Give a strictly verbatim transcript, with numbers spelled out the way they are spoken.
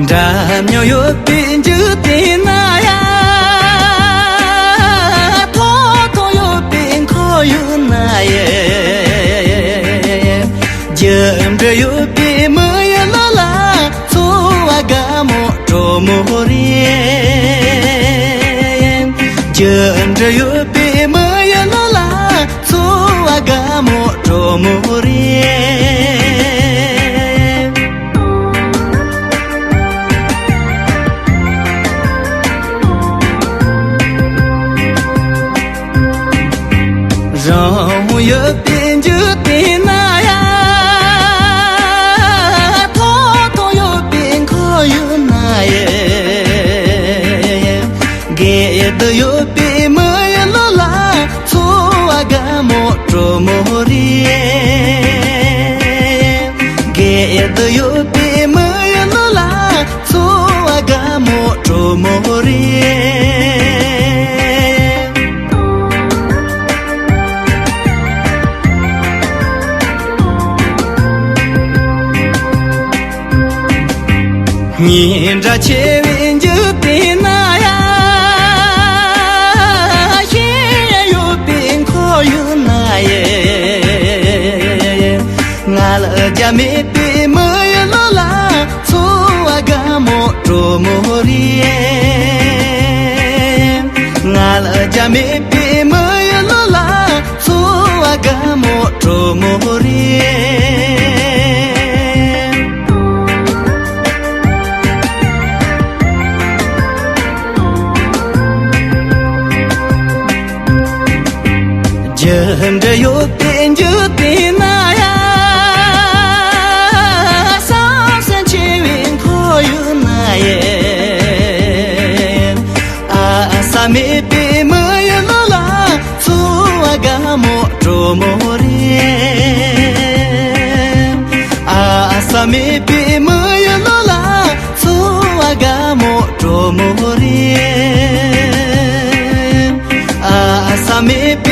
འདྲ་མཉམ་ཡོད་པའི་འཇིག་རྟེན་ན་ཡང་། ཐོག་ཐོག་ཡོད་པའི་ཁོར་ཡུག་ན་ཡང་། རྒྱུ་འབྲས་ཡོད་པའི་མི་ཡི་ལོ་ལ། འཚོ་བ་དགའ་མོ་དྲོ་མོ་རེད། རྒྱུ་འབྲས་ཡོད་པའི་མི་ཡི་ལོ་ལ། འཚོ་བ་དགའ་མོ་དྲོ་མོ་རེད། རང་དབང་ཡོད་པའི་འཇིག་རྟེན་ན་ཡང་། ཐོག་ཐོག་ཡོད་པའི་ཁོར་ཡུག་ན་ཡང་། སྒེར་དུ་ཡོད་པའི་མི་ཡི་ལོ་ལ། འཚོ་བ་དགའ་མོ་དྲོ་མོ་རེད། སྒེར་དུ་ཡོད་པའི་མི་ཡི་ལོ་ལ། འཚོ་བ་དགའ་མོ་དྲོ་མོ་རེད། ཉེ་འདྲ་ཆེ་བའི་འཇིག་རྟེན་ན་ཡང་། ཤེས་ཡོན་ཡོད་པའི་ཁོར་ཡུག་ན་ཡང་། ང་ལ་རྒྱ་མེད་པའི་མི་ཡི་ལོ་ལ། འཚོ་བ་དགའ་མོ་དྲོ་མོ་རེད། ང་ལ་རྒྱ་མེད་པའི་མི་ཡི་ལོ་ལ། འཚོ་བ་དགའ་མོ་དྲོ་མོ་རེད། རྒྱུ་འབྲས་ཡོད་པའི་འཇིག་རྟེན་ན་ཡང་། བསམ་སེམས་ཆེ་བའི་ཁོར་ཡུག་ན་ཡང་། ཨ་ས་མེད་པའི་མི་ཡི་ལོ་ལ། འཚོ་བ་དགའ་མོ་དྲོ་མོ་རེད། ཨ་ས་མེད་པའི་མི་ཡི་ལོ་ལ། འཚོ་བ་དགའ་མོ་དྲོ་མོ་རེད། ཨ་ས་མེད་